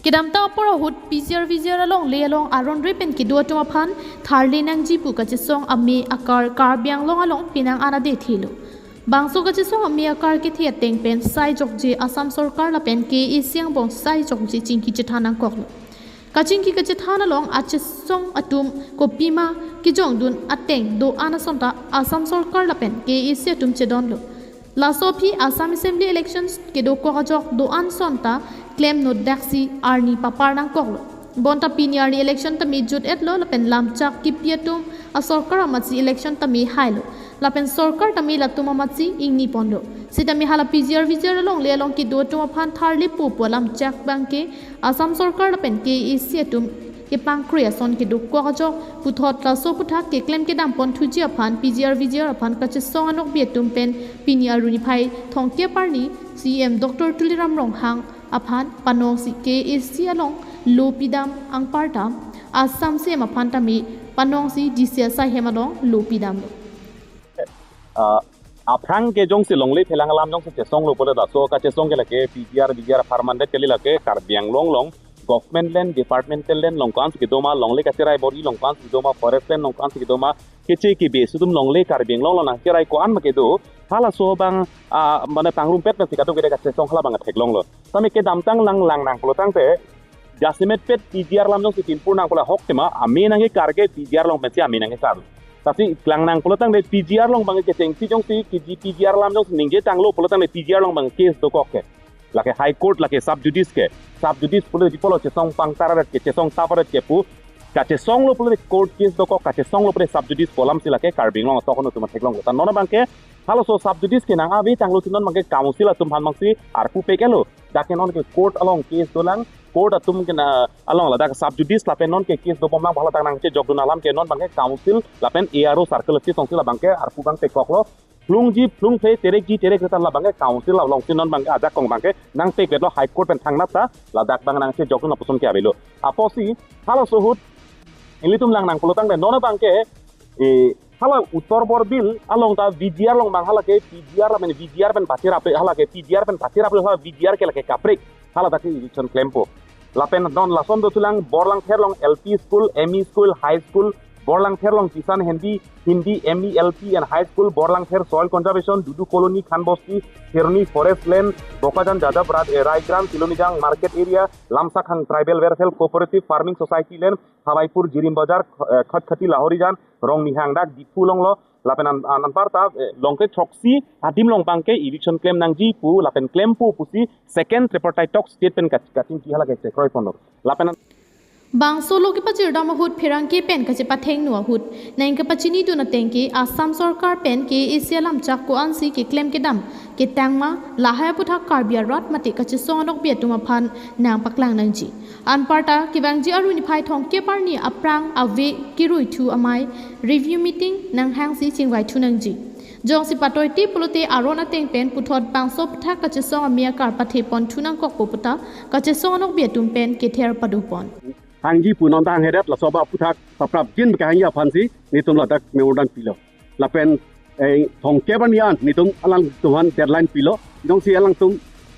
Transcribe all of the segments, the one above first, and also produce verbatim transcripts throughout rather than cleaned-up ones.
Kedamtang apor ahut P G R V G R alongle along aron re pen kedo atum aphan tharle nangji pu kachesong ame akar Karbi Anglong along penang an ade thelo. Bangso kachesong ame akar kethe ateng pen sai jokje Assam Sorkar lapen K A A C angbong sai jokje chingki chethan nangkoklo. Kachingki kachethan along achesong atum kopima kejongdun ateng do-an asonta Assam Sorkar lapen K A A C atum chedonlo. Laso aphi Assam Assembly Elections kedokok ajok do-an asonta klemnot daksi arni papar nangkoklo. Bonta pini arni election tame jut-etlo lapen lamchak kipi atum asorkar amatsi election tame hailo. Lapen sorkar tame latum amatsi ingni ponlo. Sitame hala P G R V G R alongle along kedo atum aphan tharle po pu alamchak abangke Assam Sorkar lapen K A A C atum kepangkre ason kedokok ajok puthot laso aphuthak keklem kedam pon thuji aphan P G R V G R aphan kachesong anokbi atum pen pini arni phai thongkep arni C E M Doctor Tuliram Ronghang aphan panongsi K A A C along lo pidam anparta Assam C E M aphan tame panongsi D C asai hem along lo pidamlo. Ah, aphrang ke jongsi longle phelang alam jongsi chesonglo pule laso kachesong ke lake P G R V G R apharman det kali, lake Karbi Anglong along government land, departmental land along ko-ansi kedoma, longle kacherai bor-i along ko-ansi kedoma, forest land along ko-ansi kedoma, keche kebe isi atum longle Karbi Anglong along nangcherai ko-an ma kedo, halaso abang, ah, mane pangrumpet pensi kadokave kachesong hala abang theklonglo. Tame kedamtang lang lang nang pulotangte jasemet pet P G R alam jongsi pinpur nang pula ahok tema, ame nangkekar ke P G R along pensi ame nangkekar. Lasi klang nang pulotangte P G R along abang kechengsi jongsi P G R alam jongsi ningje tanglo pulotangte P G R along abang case dokok ke. Lake High Court, lake sub judice ke. Sub judice pule di polo chesong pangtar aret ke, chesong tap aret ke pu. Kachesonglo pule court case dokok, kachesonglo pule sub judice pu alamsi lake Karbi Anglong atok atum theklonglo. Ta non abangke halaso sub judice ke nang ave tanglo si non abangke council atum aphan abangsi arpu peklo. Dak ke non ke court along case dolang, court atum ke na along ladak sub judice lapen non ke case dobom nang bhala dak nangchejokdun alam ke non abangke council lapen A R O circle office alongsi la abangke arpu abang pekoklo. Phlungji phlungphe, terekji terekre ta la abangke council alongsi non abangke ajakong abangke nangpekvetlo, High Court pen thangnat ta ladak abang nangchejokdun apuson ke avelo. Apotsi halaso ahut ilitum lang nang pulotangte non abangke, eh, hala Uttar Borbil along ta V G R along abang hala ke P G R lapen V G R pen pacherap, hala ke P G R pen pacherap, hala V G R ke lake kaprek, hala dak ke eviction klempo. Lapen non lason dothulang Borlangpher along L P school, M E school, high school, Borlangpher along Kisan Hindi, Hindi, M E, L P and high school, Borlangpher soil conservation, Dudu colony, Khan Bosti, Kheroni forest land, Bokajan Jadab Rad-, eh, Raigrant, Tilonijang market area, Lamsakhang tribal welfare cooperative farming society land, Hawaipur Jirim Bazar, eh, Khatkhati Lahorijan, Rongni hangdak, Diphu alonglo, lapen an, an, anparta, eh, longkre throksi adim along abangke eviction klem nangji pu, lapen klempo pusi second tripartite talks state pen kach-, kachingki hala ke chekroi ponlo. Lapen an- Bangso lo kepachirdam ahut pherangke pen kachepathengno ahut nang kapachinidun ateng ke Assam Sorkar pen K A A C alamchak ko-ansi keklem kedam ketangma lahai aphuthak Karbi arat mate kachesong anokbi atum aphan nangpaklang nangji. Anparta kevangji arni phai thongkep arni aphrang ave keruithu amei review meeting nanghangsi chingvaithu nangji. Jongsi patoite pulote aron ateng pen puthot bangso aphuthak kachesong ame akar pathe ponthu nangkokpo puta kachesong anokbi atum pen kether padopon. Hangji pu non ta hanghedet, laso aphuthak paprapjin kehangji aphansi netum ladak memorandum pilo. Lapen, eh, thongkep arni an netum alangtum aphan deadline pilo. Jongsi alangtum,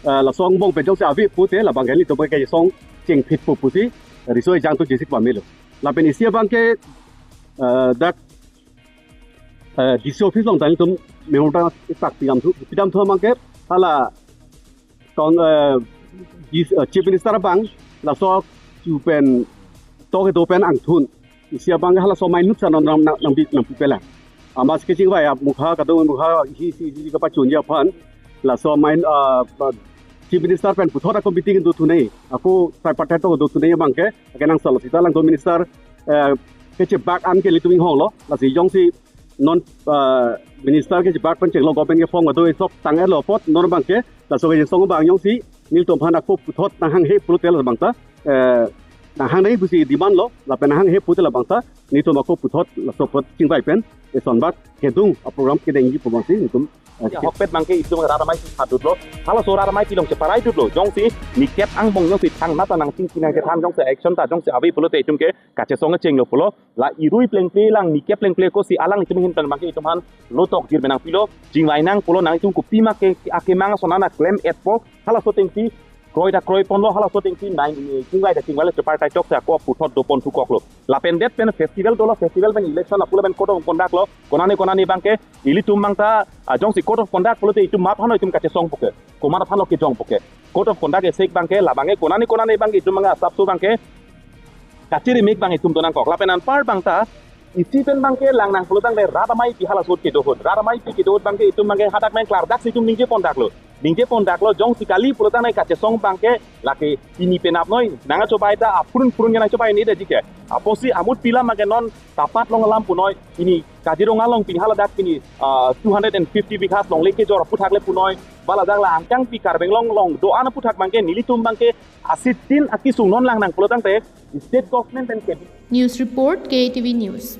eh, laso angbong pen jongsi ave pute labangke netum kachesong chingphitpo pusi riso ejang atum chesik pamelo. Lapen isi abangke, eh, dak, eh, D C office along ta netum memorandum tak pidamthu, pidamthu abangke hala kong, eh, dis-, eh, Chief Minister abang laso chu pen to kedo pen angthun isi abang halaso amei nutsa nang nang nang nangpi nangpipelang. Amatsi kachingvai amukha kadung amukha hi si hi kapachunji aphan laso amei, ah, ba-, Chief Minister pen puthot ako meeting dothu nangji, ako tripartite talk dothu nangji abangke kenangsot lo sita alangtum minister, eh, kechebak an ke ilitum inghonglo, lasi jongsi non, ah, minister kechebak pen chenglo government ke phong ado isok tang-etlo apot non abangke laso kachesong abang jongsi nelitum aphan ako puthot nanghanghe pulote labang ta, eh, nanghang nangji pusi demand lo, lapen nanghanghe pulote labang ta nelitum ako puthot laso apot chingvai pen esonbak kedung aprogram kedengji pu abangsi nelitum, eh, ya, ahokpet abangke itum rat amei si thadutlo, halaso rat amei si along cheparai dutlo, jongsi nikep angbong jongsi thangnat ta nangchingki nangchethan, jongsi action ta jongsi ave pulote itum ke kachesong chenglo pulo. La irui plengple lang, nikep plengple ko si alanglitum ahin pen abangke itum aphan lo tokjir pen nangpilo, chingvai nang pulo, nangtum kopima ke akemang ason an klem-etpo, halaso atengsi kroi ta kroi ponlo, halaso athengsi nai, eh, chingvai ta chingvai lo, chepartai chokche ako puthot dopon thukoklo. Lapen det pen festival dolo, festival pen election apula pen code of conduct lo, konane konane abangke ilitum abang ta, ah, jongsi code of conduct pulote itum mat hano itum kachesong puke, komat aphan lo kejong puke. Code of conduct esek abangke, labangke konane konane abangke itum abangke asapso abangke kachiri mek abang itum donangkok. Lapen anpar abang ta, isi pen abangke langnang pulotangte rat ameipi hala ahut kedo ahut. Rat ameipi kedo ahut abangke itum abangke hadak main klardak si itum ningje pondaklo. Ningje pondaklo, jongsi kali pulotangte kachesong abangke lake pini penap noi, nang achobai ta aphrun phrun ke nang chobai ni da jike. Apotsi amut pila abangke non Tapat along alam punoi, pini Kaziranga along pini haladak pini, ah, two hundred and fifty bighas longle kejor aputhak le punoi, bala ajak la angkang pi Karbi Anglong along do-an aputhak abangke nelitum abangke asitin akisung non langnang pulotangte state government pen ke. News report, K A T V News.